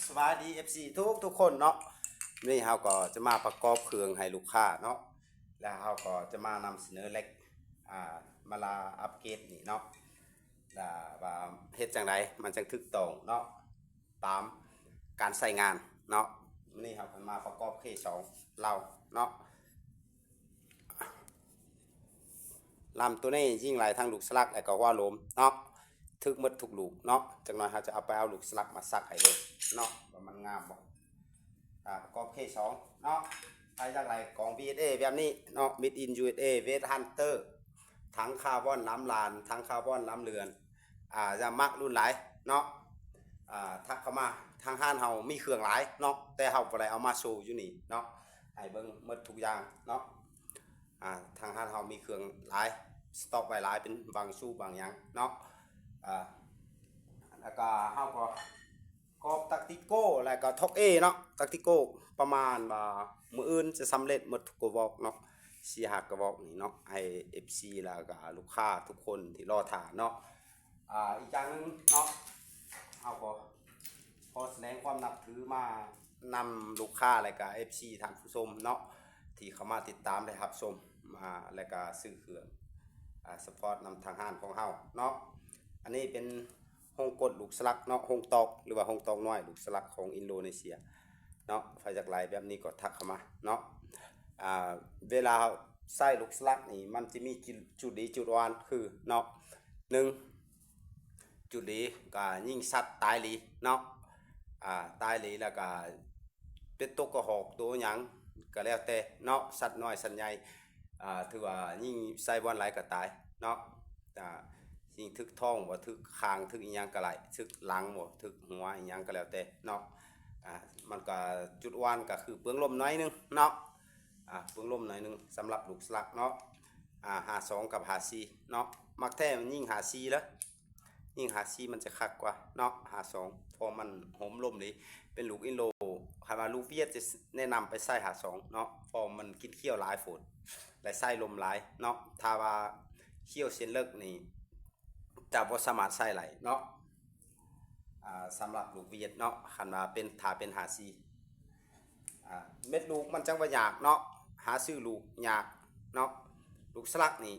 ສະບາຍດີ ເອັຟຊີ ທຸກໆຄົນເນາະ. ມື້ນີ້ເຮົາກໍຈະມາປະກອບເຄື່ອງໃຫ້ລູກຄ້າເນາະ ແລະເຮົາກໍຈະມານຳສະເໜີເຫຼັກ ອ່າ ມາລາອັບເກຣດນີ້ເນາະ ລະວ່າເຮັດຈັ່ງໃດມັນຈັ່ງຖືກຕ້ອງເນາະ ຕາມການໃຊ້ງານເນາະ. ມື້ນີ້ເຮົາກໍມາປະກອບເຄສອງເລົາເນາະ. ລຳໂຕນີ້ຍິງໄຫຼທັງລູກສະຫຼັກ ແລະກໍຫົວໂລມເນາະ ຖືກໝົດທຸກລູກເນາະ. ຈັກໜ່ອຍເຮົາຈະເອົາໄປເອົາລູກສະຫຼັກມາສັກໃຫ້ເບິ່ງເນາະ ວ່າມັນງາມບໍ່. ອ່າ ປະກອບເຄສອງເນາະ. ໃຜຢາກໄດ້ກ່ອງ ວີເອັສເອ ແບບນີ້ເນາະ ເມດອິນ ຢູເອັສເອ ເວດຮັນເຕີ ຖັງຄາບອນລຳລານ ຖັງຄາບອນລຳເຫຼືອນ ອ່າ ຢ່າມັກລຸ້ນຫຼາຍເນາະ ອ່າ ທັກເຂົ້າມາ. ທາງຮ້ານເຮົາມີເຄື່ອງຫຼາຍເນາະ ແຕ່ເຮົາບໍ່ໄດ້ເອົາມາໂຊຢູ່ນີ້ເນາະ ໃຫ້ເບິ່ງໝົດທຸກຢ່າງເນາະ. ອ່າ ທາງຮ້ານເຮົາມີເຄື່ອງຫຼາຍ ສະຕັອກໄວ້ຫຼາຍ ເປັນບາງຊູບາງຫຍັງເນາະ. ອ່າ ແລ້ວກໍເຮົາກໍກອບຕັກຕິໂກ ແລ້ວກໍທັອກເອເນາະ. ຕັກຕິໂກປະມານວ່າມື້ອື່ນຈະສຳເລັດໝົດທຸກກະບອກເນາະ ສີ່ຫ້າກະບອກນີ້ເນາະ ໃຫ້ເອັຟຊີ ແລ້ວກໍລູກຄ້າທຸກຄົນທີ່ລໍຖ້າເນາະ. ອ່າ ອີກຢ່າງໜຶ່ງເນາະ ເຮົາກໍຂໍສະແດງຄວາມນັບຖືມານຳລູກຄ້າ ແລະກະເອັຟຊີ ທ່ານຜູ້ຊົມເນາະ ທີ່ເຂົ້າມາຕິດຕາມ ແລະຮັບຊົມ ອ່າ ແລະກະຊື້ເຄື່ອງ ອ່າ ສະປອດນຳທາງຮ້ານຂອງເຮົາເນາະ. ອັນນີ້ເປັນໂຮງກົດລູກສະຫຼັກເນາະ ໂຮງຕອກ ຫຼືວ່າໂຮງຕອກນ້ອຍລູກສະຫຼັກຂອງອິນໂດເນເຊຍເນາະ. ໃຜຢາກໄດ້ແບບນີ້ກໍທັກເຂົ້າມາເນາະ. ອ່າ ເວລາໃຊ້ລູກສະຫຼັກນີ້ ມັນຈະມີຈຸດດີຈຸດອ່ອນຄືເນາະ ໜຶ່ງ ຈຸດດີກໍຍິງສັດຕາຍຫຼີເນາະ ອ່າ ຕາຍຫຼີ ແລ້ວກໍເປັນຕົວກະຮອກ ຕົວຫຍັງກໍແລ້ວແຕ່ເນາະ ສັດນ້ອຍສັດໃຫຍ່ ອ່າ ຖືວ່າຍິງໃສ່ບ່ອນໃດກໍຕາຍເນາະ. ອ່າ ຍິງຖືກທ້ອງບໍ່ ຖືກຄາງ ຖືກອີ່ຫຍັງກໍໄດ້ ຖືກຫຼັງບໍ່ ຖືກຫົວ ອີ່ຫຍັງກໍແລ້ວແຕ່ເນາະ. ອ່າ ມັນກໍຈຸດອ່ອນກໍຄືເປືອງລົມໜ້ອຍໜຶ່ງເນາະ ອ່າ ເປືອງລົມໜ້ອຍໜຶ່ງສຳລັບລູກສະຫຼັກເນາະ. ອ່າ ຫ້າສອງກັບຫ້າສີ່ເນາະ ມັກແທ້ມັນຍິງຫ້າສີ່ເດີ ຍິງຫ້າສີ່ມັນຈະຄັກກວ່າເນາະ ຫ້າສອງ ເພາະມັນໂຮມລົມດີ ເປັນລູກອິນໂດ. ຄັນວ່າລູກຫວຽດຈະແນະນຳໄປໃສ່ຫ້າສອງເນາະ ເພາະມັນກິນຂ້ຽວຫຼາຍໂພດ ແລະໃສ່ລົມຫຼາຍເນາະ. ຖ້າວ່າຂ້ຽວເສັ້ນເລິກນີ້ ຈະບໍ່ສາມາດໃຊ້ໄດ້ເນາະ ອ່າ ສຳລັບລູກຫວຽດເນາະ ຄັນວ່າເປັນ ຖ້າເປັນຫ້າສີ່ ອ່າ ເມັດລູກມັນຈັ່ງວ່າຍາກເນາະ ຫາຊື້ລູກຍາກເນາະ. ລູກສະຫຼັກນີ້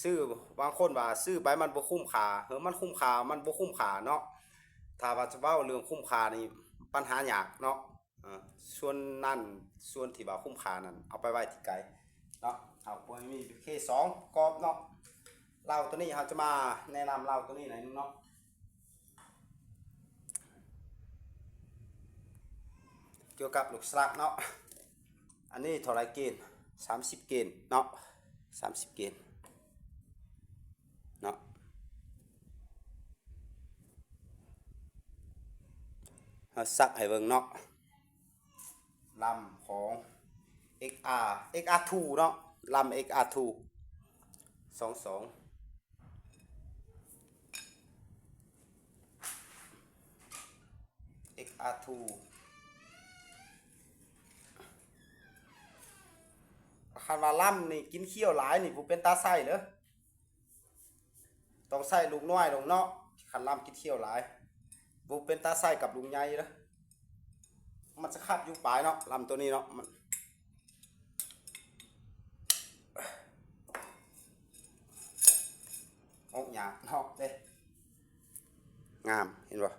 ຊື້ ບາງຄົນວ່າຊື້ໄປມັນບໍ່ຄຸ້ມຄ່າ ເອີ ມັນຄຸ້ມຄ່າ ມັນບໍ່ຄຸ້ມຄ່າເນາະ. ຖ້າວ່າຈະເວົ້າເລື່ອງຄຸ້ມຄ່ານີ້ ປັນຫາຍາກເນາະ. ເອີ ສ່ວນນັ້ນ ສ່ວນທີ່ວ່າຄຸ້ມຄ່ານັ້ນ ເອົາໄປໄວ້ທີ່ໄກເນາະ. ເອົາ ພວກມີເຄສອງກອບເນາະ. ເລົາໂຕນີ້ ເຮົາຈະມາແນະນຳເລົາໂຕນີ້ໜ້ອຍໜຶ່ງເນາະ ກ່ຽວກັບລູກສະຫຼັກເນາະ. ອັນນີ້ເທົ່າໃດເກນ? ສາມສິບເກນເນາະ ສາມສິບເກນເນາະ. ເຮົາສັກໃຫ້ເບິ່ງເນາະ ລຳຂອງ ເອັກອາ ເອັກອາທູເນາະ ລຳ ເອັກອາທູ ສອງສອງ ເອັກອາທູ. ຄັນວ່າລຳນີ້ກິນຂ້ຽວຫຼາຍນີ້ ບໍ່ເປັນຕາໃຊ້ເດີ ຕ້ອງໃຊ້ລູກນ້ອຍລົງເນາະ. ຄັນລຳກິນຂ້ຽວຫຼາຍ ບໍ່ເປັນຕາໃຊ້ກັບລູກໃຫຍ່ເດີ ມັນຈະຂັດຢູ່ປາຍເນາະ ລຳໂຕນີ້ເນາະ ມັນອອກຍາກເນາະເດ້. ງາມ ເຫັນບໍ່?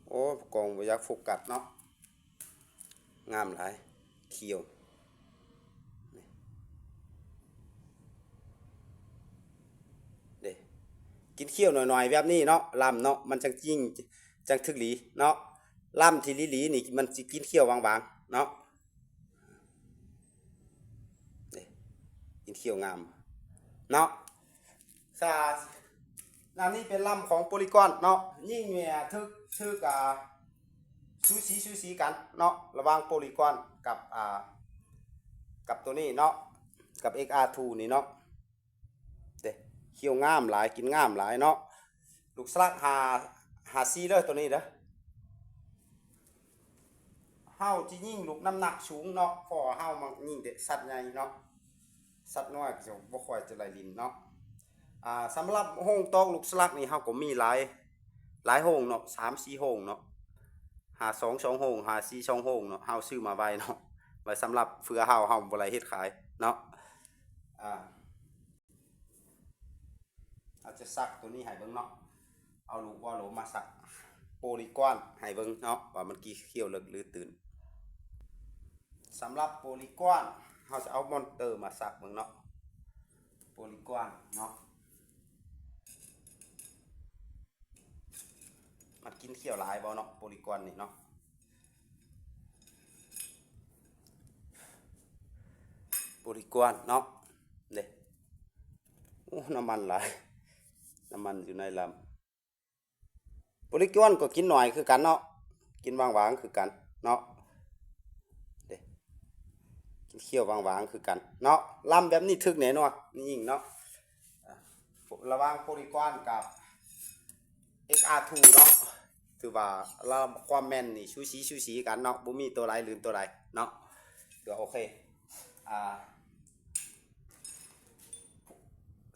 ໂອ້ ກ້ອງບໍ່ຢາກໂຟກັດເນາະ. ງາມຫຼາຍ ຂ້ຽວ ນີ້ເດ້ ກິນຂ້ຽວໜ້ອຍໆແບບນີ້ເນາະ ລຳເນາະ ມັນຈັ່ງຈິງ ຈັ່ງຖືກຫຼີເນາະ. ລຳທີ່ຫຼີໆນີ້ ມັນຊິກິນຂ້ຽວບາງໆເນາະ ເດ້ ກິນຂ້ຽວງາມເນາະ. ສາ ອັນນີ້ເປັນລຳຂອງໂປລີກອນເນາະ ຍິງແມ່ນຖືກ ຖືກ ອ່າ ສູສີ ສູສີກັນເນາະ ລະຫວ່າງໂປລີກອນກັບ ອ່າ ກັບໂຕນີ້ເນາະ ກັບ ເອັກອາທູ ນີ້ເນາະ ເດ້ ຂ້ຽວງາມຫຼາຍ ກິນງາມຫຼາຍເນາະ. ລູກສະຫຼັກ ຫ້າ ຫ້າສີ່ເດີ ໂຕນີ້ເດີ. ເຮົາຈະຍິງລູກນ້ຳໜັກສູງເນາະ ເພາະວ່າເຮົາມັກຍິງແຕ່ສັດໃຫຍ່ເນາະ. ສັດນ້ອຍກໍຈະບໍ່ຄ່ອຍຈະໄດ້ຫຼິ້ນເນາະ. ອ່າ ສຳລັບໂຮງຕອກລູກສະຫຼັກນີ້ ເຮົາກໍມີຫຼາຍ ຫຼາຍໂຮງເນາະ ສາມສີ່ໂຮງເນາະ ຫ້າສອງສອງໂຮງ ຫ້າສີ່ສອງໂຮງເນາະ ເຮົາຊື້ມາໄວ້ເນາະ ໄວ້ສຳລັບເພື່ອເຮົາ ເຮົາບໍ່ໄດ້ເຮັດຂາຍເນາະ. ອ່າ ເຮົາຈະສັກໂຕນີ້ໃຫ້ເບິ່ງເນາະ ເອົາລູກວໍໂລມາສັກໂປລີກອນໃຫ້ເບິ່ງເນາະ ວ່າມັນກີ່ຂຽວເລິກຫຼືຕື້ນ. ສຳລັບໂປລີກອນ ເຮົາຈະເອົາມອນເຕີມາສັກເບິ່ງເນາະ ໂປລີກອນເນາະ ມັນກິນຂຽວຫຼາຍບໍ່ເນາະ ໂປລີກອນນີ້ເນາະ ໂປລີກອນເນາະ ເດ້. ໂອ້ ນ້ຳມັນຫຼາຍ ນ້ຳມັນຢູ່ໃນລຳ. ໂປລີກອນກໍກິນໜ້ອຍຄືກັນເນາະ ກິນຫວາງໆຄືກັນເນາະ ເດ້ ກິນຂຽວຫວາງໆຄືກັນເນາະ. ລຳແບບນີ້ຖືກແນ່ນອນ ນີ້ຍິງເນາະ ລະຫວ່າງໂປລີກອນກັບ ເອັກອາທູ ເນາະ ຖືວ່າລະ ຄວາມແມ່ນນີ້ສູສີສູສີກັນເນາະ ບໍ່ມີໂຕໃດລື່ນໂຕໃດເນາະ ຖືວ່າໂອເຄ. ອ່າ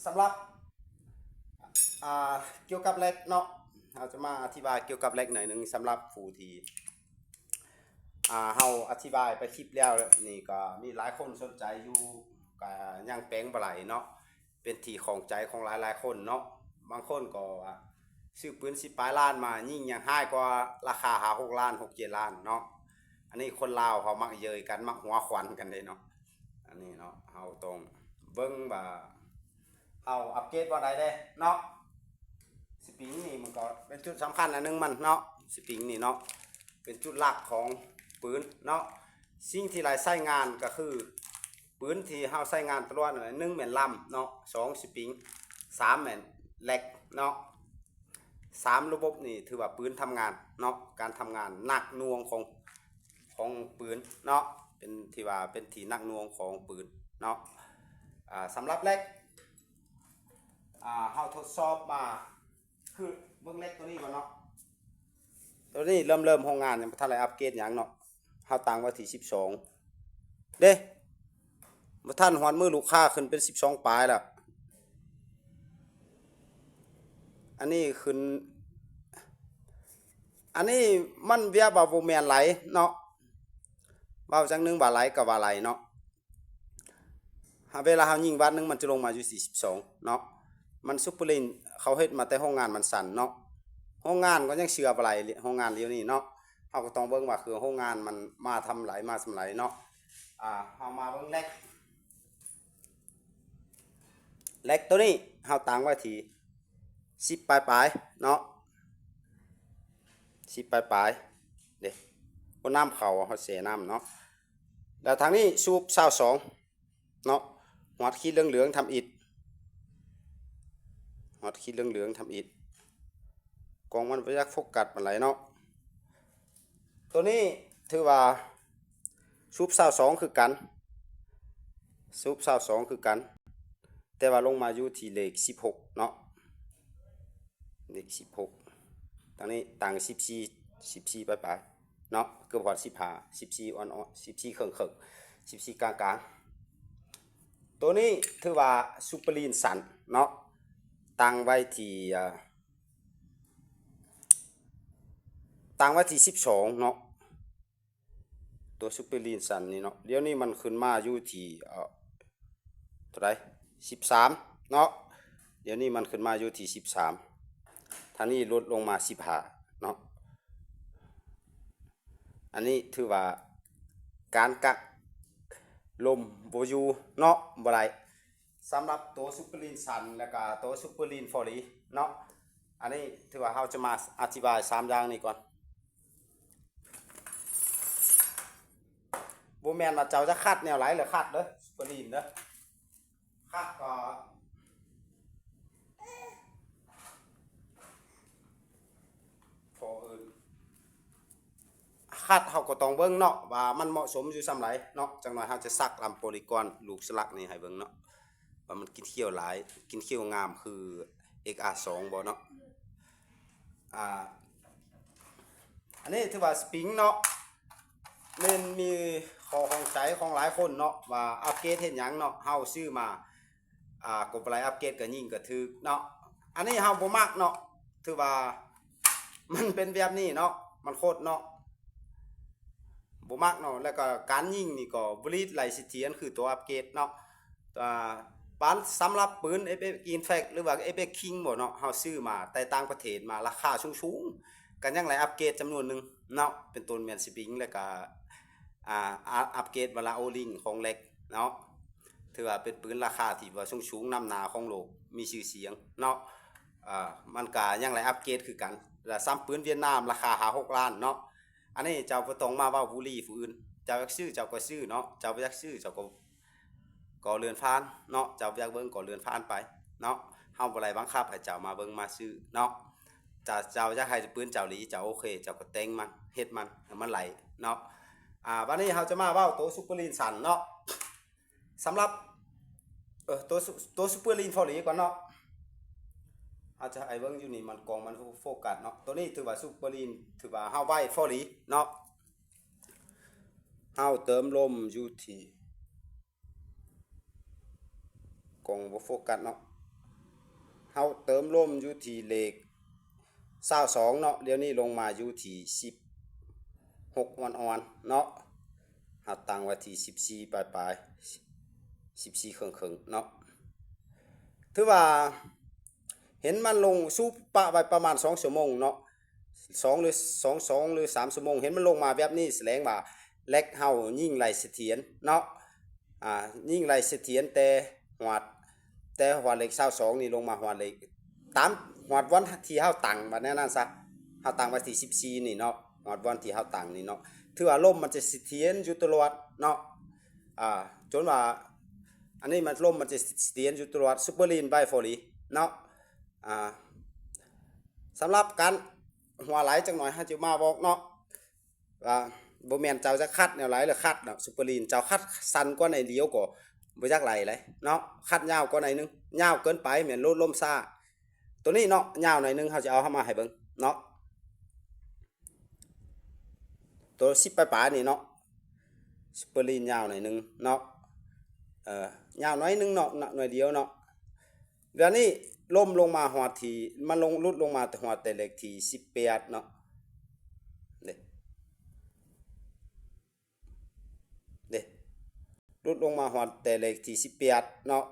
ສຳລັບ ອ່າ ກ່ຽວກັບແລັກເນາະ ເຮົາຈະມາອະທິບາຍກ່ຽວກັບແລັກໜ້ອຍໜຶ່ງ ສຳລັບຜູ້ທີ່ ອ່າ ເຮົາອະທິບາຍໄປຄລິບແລ້ວນີ້ ກໍມີຫຼາຍຄົນສົນໃຈຢູ່ ກໍຍັງແປງບໍ່ໄດ້ເນາະ ເປັນທີ່ຂ້ອງໃຈຂອງຫຼາຍໆຄົນເນາະ. ບາງຄົນກໍວ່າຊື້ປືນສິບປາຍລ້ານມາ ຍິງຍັງຮ້າຍກວ່າລາຄາຫ້າຫົກລ້ານ ຫົກເຈັດລ້ານເນາະ. ອັນນີ້ຄົນລາວເຮົາມັກເຍີ້ຍກັນ ມັກຫົວຂວັນກັນເດ້ເນາະ. ອັນນີ້ເນາະ ເຮົາຕ້ອງເບິ່ງວ່າເຮົາອັບເກຣດບ່ອນໃດເດ້ເນາະ. ສະປຣິງນີ້ມັນກໍເປັນຈຸດສຳຄັນອັນໜຶ່ງມັນເນາະ ສະປຣິງນີ້ເນາະ ເປັນຈຸດຫຼັກຂອງປືນເນາະ. ສິ່ງທີ່ຫຼາຍໃຊ້ງານກໍຄື ປືນທີ່ເຮົາໃຊ້ງານຕະຫຼອດນັ້ນ ໜຶ່ງແມ່ນລຳເນາະ ສອງສະປຣິງ ສາມແມ່ນແລັກເນາະ. ສາມລະບົບນີ້ຖືວ່າປືນທຳງານເນາະ ການທຳງານໜັກໜ່ວງຂອງ ຂອງປືນເນາະ ເປັນທີ່ວ່າເປັນທີ່ໜັກໜ່ວງຂອງປືນເນາະ. ອ່າ ສຳລັບແລັກ ອ່າ ເຮົາທົດສອບມາ ຄືເບິ່ງເຫຼັກໂຕນີ້ກ່ອນເນາະ ໂຕນີ້ເລີ່ມ ເລີ່ມໂຮງງານຍັງບໍ່ທັນໄດ້ອັບເກຣດຫຍັງເນາະ ເຮົາຕັ້ງໄວ້ທີ່ສິບສອງເດ້ ບໍ່ທັນຮອດມື້ລູກຄ້າຂຶ້ນເປັນສິບສອງປາຍແລ້ວ. ອັນນີ້ຂຶ້ນ ອັນນີ້ມັນວຽບວ່າບໍ່ແມ່ນຫຼາຍເນາະ ເວົ້າຈັ່ງໜຶ່ງວ່າຫຼາຍກໍວ່າຫຼາຍເນາະ. ເວລາເຮົາຍິງວັດໜຶ່ງ ມັນຈະລົງມາຢູ່ທີ່ສິບສອງເນາະ. ມັນຊຸບເປີລີນ ເຂົາເຮັດມາແຕ່ໂຮງງານມັນສັ່ນເນາະ ໂຮງງານກໍຍັງເຊື່ອບໍ່ໄດ້ ໂຮງງານດຽວນີ້ເນາະ. ເຮົາກໍຕ້ອງເບິ່ງວ່າຄືໂຮງງານມັນມາທຳໃດ ມາສ່ຳໃດເນາະ. ອ່າ ເຮົາມາເບິ່ງແລັກ ແລັກໂຕນີ້ເຮົາຕັ້ງໄວ້ທີ່ສິບປາຍໆເນາະ ສິບປາຍໆເດ້. ໂອ້ ນ້ຳເຂົ້າ ເຮົາແຊ່ນ້ຳເນາະ. ແລ້ວທາງນີ້ສູບຊາວສອງເນາະ ຮອດຂີດເຫຼືອງໆທຳອິດ ຮອດຂີດເຫຼືອງໆທຳອິດ. ກ້ອງມັນບໍ່ຢາກໂຟກັດປານໃດເນາະ. ໂຕນີ້ຖືວ່າສູບຊາວສອງຄືກັນ ສູບຊາວສອງຄືກັນ ແຕ່ວ່າລົງມາຢູ່ທີ່ເລກສິບຫົກເນາະ ເລກສິບຫົກ. ທາງນີ້ຕັ້ງສິບສີ່ ສິບສີ່ປາຍໆເນາະ ເກືອບຮອດສິບຫ້າ ສິບສີ່ອ່ອນໆ ສິບສີ່ເຄິ່ງໆ ສິບສີ່ກາງໆ. ໂຕນີ້ຖືວ່າຊຸບເປີລີນສັ້ນເນາະ ຕັ້ງໄວ້ທີ່ ອ່າ ຕັ້ງໄວ້ທີ່ສິບສອງເນາະ ຕົວຊຸບເປີລີນສັ້ນນີ້ເນາະ. ດຽວນີ້ມັນຂຶ້ນມາຢູ່ທີ່ ເອີ ເທົ່າໃດ ສິບສາມເນາະ. ດຽວນີ້ມັນຂຶ້ນມາຢູ່ທີ່ສິບສາມ ທາງນີ້ລົດລົງມາສິບຫ້າເນາະ. ອັນນີ້ຖືວ່າການກະລົມບໍ່ຢູ່ເນາະ ບໍ່ໄດ້ ສຳລັບໂຕຊຸບເປີລີນສັ້ນ ແລ້ວກະໂຕຊຸບເປີລີນຟໍລີເນາະ. ອັນນີ້ຖືວ່າເຮົາຈະມາອະທິບາຍສາມຢ່າງນີ້ກ່ອນ. ບໍ່ແມ່ນວ່າເຈົ້າຈະຂັດແນວໃດລະຂັດເດີ ຊຸບເປີລີນເດີ ຂັດກໍ ພໍອື່ນ ຂັດເຮົາກໍຕ້ອງເບິ່ງເນາະ ວ່າມັນເໝາະສົມຢູ່ສ່ຳໃດເນາະ. ຈັກໜ້ອຍເຮົາຈະສັກລຳໂປລີກອນລູກສະຫຼັກນີ້ໃຫ້ເບິ່ງເນາະ ວ່າມັນກິນຂຽວຫຼາຍ ກິນຂຽວງາມຄື ເອັກອາສອງ ບໍ່ເນາະ. ອ່າ ອັນນີ້ຖືວ່າສະປຣິງເນາະ ແມ່ນມີຂໍ້ຂ້ອງໃຈຂອງຫຼາຍຄົນເນາະ ວ່າອັບເກຣດເຮັດຫຍັງເນາະ ເຮົາຊື້ມາ ອ່າ ກໍບໍ່ໄດ້ອັບເກຣດ ກໍຍິງກໍຖືກເນາະ. ອັນນີ້ເຮົາບໍ່ມັກເນາະ ຖືວ່າມັນເປັນແບບນີ້ເນາະ ມັນໂຄດເນາະ ບໍ່ມັກເນາະ. ແລ້ວກໍການຍິງນີ້ກໍບໍ່ລີດໄຫຼສະຖຽນຄືຕົວອັບເກຣດເນາະ. ອ່າ ປານສຳລັບປືນ ເອັຟເອັກ Impact ຫຼືວ່າ ເອັຟເອັກ King ບໍ່ເນາະ ເຮົາຊື້ມາແຕ່ຕ່າງປະເທດມາ ລາຄາສູງໆ ກໍຍັງໄດ້ອັບເກຣດຈຳນວນໜຶ່ງເນາະ ເປັນຕົ້ນແມ່ນສະປຣິງ ແລ້ວກໍ ອ່າ ອັບເກຣດມາລະໂອລິງຂອງເລັກເນາະ ຖືວ່າເປັນປືນລາຄາທີ່ວ່າສູງໆ ນຳໜ້າຂອງໂລກ ມີຊື່ສຽງເນາະ. ອ່າ ມັນກະຍັງໄດ້ອັບເກຣດຄືກັນ ລະຊ້ຳປືນຫວຽດນາມລາຄາຫ້າຫົກລ້ານເນາະ. ອັນນີ້ເຈົ້າບໍ່ຕ້ອງມາເວົ້າບູລີຜູ້ອື່ນ ເຈົ້າຢາກຊື້ເຈົ້າກໍຊື້ເນາະ ເຈົ້າບໍ່ຢາກຊື້ເຈົ້າກໍ ກໍເລື່ອນຜ່ານເນາະ ເຈົ້າຢາກເບິ່ງກໍເລື່ອນຜ່ານໄປເນາະ. ເຮົາບໍ່ໄດ້ບັງຄັບໃຫ້ເຈົ້າມາເບິ່ງມາຊື້ເນາະ. ເຈົ້າ ເຈົ້າຢາກໃຫ້ປືນເຈົ້າຫຼີ ເຈົ້າໂອເຄ ເຈົ້າກໍແຕ່ງມັນ ເຮັດມັນໃຫ້ມັນໄຫຼເນາະ. ອ່າ ບັດນີ້ເຮົາຈະມາເວົ້າໂຕ Superlead ສັ້ນເນາະ. ສຳລັບ ເອີ ໂຕ ໂຕ Superlead Four ກ່ອນເນາະ ເຮົາຈະໃຫ້ເບິ່ງຢູ່ນີ້ ມັນກ້ອງມັນໂຟກັສເນາະ. ໂຕນີ້ຖືວ່າ Superlead ຖືວ່າເຮົາໄວ້ Four ເນາະ. ເຮົາເຕີມລົມຢູ່ທີ່ ກ້ອງບໍ່ໂຟກັສເນາະ. ເຮົາເຕີມລົມຢູ່ທີ່ເລກຊາວສອງເນາະ ດຽວນີ້ລົງມາຢູ່ທີ່ສິບຫົກອ່ອນໆເນາະ. ເຮົາຕັ້ງໄວ້ທີ່ສິບສີ່ປາຍໆ ສິບສີ່ເຄິ່ງໆເນາະ. ຖືວ່າເຫັນມັນລົງ ສູບປະໄວ້ປະມານສອງຊົ່ວໂມງເນາະ ສອງ ຫຼື ສອງ ສອງ ຫຼື ສາມຊົ່ວໂມງ ເຫັນມັນລົງມາແບບນີ້ ສະແດງວ່າເລັກເຮົາຍິງໄຫຼສະຖຽນເນາະ. ອ່າ ຍິງໄຫຼສະຖຽນແຕ່ຮອດ ແຕ່ຮອດເລກຊາວສອງນີ້ລົງມາຮອດເລກ ຕາມຮອດວັນທີ່ເຮົາຕັ້ງ ວ່າແນວນັ້ນຊະ ເຮົາຕັ້ງໄວ້ທີ່ສິບສີ່ນີ້ເນາະ ຮອດວັນທີ່ເຮົາຕັ້ງນີ້ເນາະ ຖືວ່າລົມມັນຈະສະຖຽນຢູ່ຕະຫຼອດເນາະ. ອ່າ ຈົນວ່າ ອັນນີ້ມັນລົມມັນຈະສະຖຽນຢູ່ຕະຫຼອດ Superlead Four ເນາະ. ອ່າ ສຳລັບການຫົວໄຫຼຈັກໜ້ອຍ ເຮົາຈະມາບອກເນາະ ວ່າບໍ່ແມ່ນເຈົ້າຈະຄັດແນວໃດ ຫຼືຄັດເນາະ Superlead ເຈົ້າຄັດສັ້ນກວ່າໜ້ອຍດຽວກໍບໍ່ຢາກໄຫຼເລີຍເນາະ ຄັດຍາວກວ່າໜ້ອຍໜຶ່ງ ຍາວເກີນໄປແມ່ນໂຫຼດລົມຊ້າ. ໂຕນີ້ເນາະ ຍາວໜ້ອຍໜຶ່ງ ເຮົາຈະເອົາເຂົ້າມາໃຫ້ເບິ່ງເນາະ. ໂຕສິບປາຍໆນີ້ເນາະ Superlead ຍາວໜ້ອຍໜຶ່ງເນາະ ເອີ ຍາວໜ້ອຍໜຶ່ງເນາະ ໜ້ອຍດຽວເນາະ. ດຽວນີ້ລົມລົງມາຮອດທີ່ ມັນລົງ ຫຼຸດລົງມາແຕ່ຮອດແຕ່ເລກທີສິບແປດເນາະ ເດ້ ເດ້ ຫຼຸດລົງມາຮອດແຕ່ເລກທີສິບແປດເນາະ.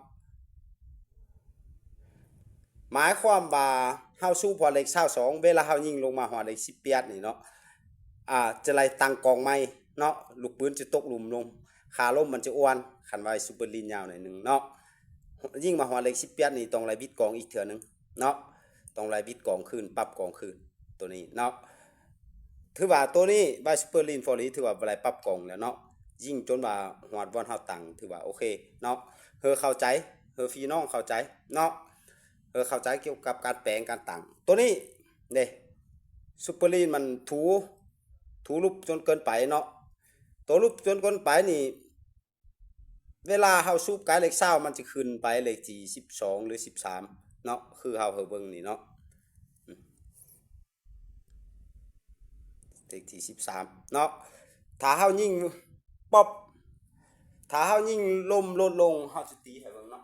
ໝາຍຄວາມວ່າເຮົາສູບຮອດເລກຊາວສອງ ເວລາເຮົາຍິງລົງມາຮອດເລກສິບແປດນີ້ເນາະ ອ່າ ຈະໄດ້ຕັ້ງກ້ອງໃໝ່ເນາະ ລູກປືນຈະຕົກຫຼຸມລົງ ຂາລົມມັນຈະອ່ອນ ຄັນວ່າ Superlead ຍາວໜ້ອຍໜຶ່ງເນາະ. ຍິງມາຮອດເລກສິບແປດນີ້ຕ້ອງໄດ້ບິດກ້ອງອີກເທື່ອໜຶ່ງເນາະ ຕ້ອງໄດ້ບິດກ້ອງຄືນ ປັບກ້ອງຄືນ ໂຕນີ້ເນາະ. ຖືວ່າໂຕນີ້ Superlead Four ຖືວ່າບໍ່ໄດ້ປັບກ້ອງແລ້ວເນາະ ຍິງຈົນວ່າຮອດບ່ອນເຮົາຕັ້ງ ຖືວ່າໂອເຄເນາະ. ເຮີເຂົ້າໃຈ ເຮີພີ່ນ້ອງເຂົ້າໃຈເນາະ ເຮີເຂົ້າໃຈກ່ຽວກັບການແປງການຕັ້ງ ໂຕນີ້ເດ້ Superlead ມັນຖູ ຖູຫຼຸບຈົນເກີນໄປເນາະ. ໂຕຫຼຸບຈົນເກີນໄປນີ້ ເວລາເຮົາສູບກາຍເລກຊາວ ມັນຈະຂຶ້ນໄປເລກທີສິບສອງ ຫຼື ສິບສາມເນາະ ຄືເຮົາໃຫ້ເບິ່ງນີ້ເນາະ ເລກທີສິບສາມເນາະ. ຖ້າເຮົາຍິງປັອບ ຖ້າເຮົາຍິງລົມລົດລົງ ເຮົາຊິຕີໃຫ້ເບິ່ງເນາະ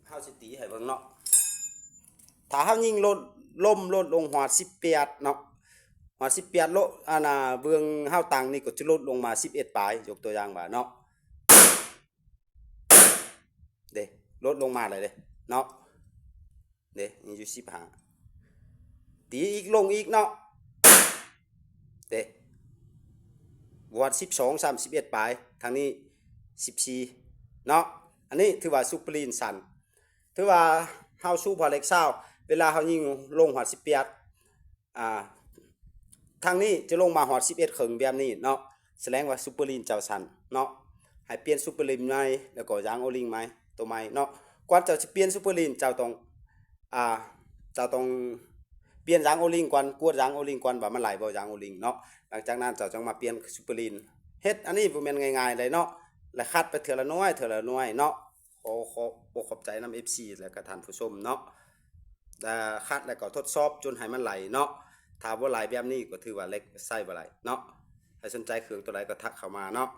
ເຮົາຊິຕີໃຫ້ເບິ່ງເນາະ. ຖ້າເຮົາຍິງລົດ ລົມລົດລົງຮອດສິບແປດເນາະ ຮອດສິບແປດ ລົດ ອັນນ່າ ເບື້ອງເຮົາຕັ້ງນີ້ກໍຈະລົດລົງມາສິບເອັດປາຍ ຍົກຕົວຢ່າງວ່າເນາະ ເດ້ ລົດລົງມາແລ້ວເດ້ເນາະ ເດ້ ຍັງຢູ່ສິບຫ້າ ຕີອີກ ລົງອີກເນາະ ເດ້ ຮອດສິບສອງຊ້ຳ ສິບເອັດປາຍ ທາງນີ້ສິບສີ່ເນາະ. ອັນນີ້ຖືວ່າ Superlead ສັ້ນ ຖືວ່າເຮົາສູບຮອດເລກຊາວ ເວລາເຮົາຍິງລົງຮອດສິບແປດ ອ່າ ທາງນີ້ຈະລົງມາຮອດສິບເອັດເຄິ່ງແບບນີ້ເນາະ ສະແດງວ່າ Superlead ເຈົ້າສັ້ນເນາະ. ໃຫ້ປ່ຽນ Superlead ໃໝ່ ແລ້ວກໍຢາງ O-ring ໃໝ່ ໂຕໃໝ່ເນາະ. ກ່ອນເຈົ້າຊິປ່ຽນ Superlead ເຈົ້າຕ້ອງ ອ່າ ເຈົ້າຕ້ອງປ່ຽນຢາງ O-ring ກ່ອນ ກວດຢາງ O-ring ກ່ອນວ່າມັນໄຫຼບໍ່ ຢາງ O-ring ເນາະ. ຫຼັງຈາກນັ້ນເຈົ້າຈັ່ງມາປ່ຽນ Superlead ເຮັດອັນນີ້ບໍ່ແມ່ນງ່າຍໆໃດເນາະ ແລະ ຂັດໄປເທື່ອລະໜ່ວຍ ເທື່ອລະໜ່ວຍເນາະ. ຂໍຂອບອົກຂອບໃຈນຳ ເອັຟຊີ ແລະກະທ່ານຜູ້ຊົມເນາະ ແລະ ຂັດແລ້ວກໍທົດສອບຈົນໃຫ້ມັນໄຫຼເນາະ. ຖ້າບໍ່ຫຼາຍແບບນີ້ກໍຖືວ່າເຫຼັກໃຊ້ບໍ່ໄດ້ເນາະ. ໃຜສົນໃຈເຄື່ອງໂຕໃດກໍທັກເຂົ້າມາເນາະ.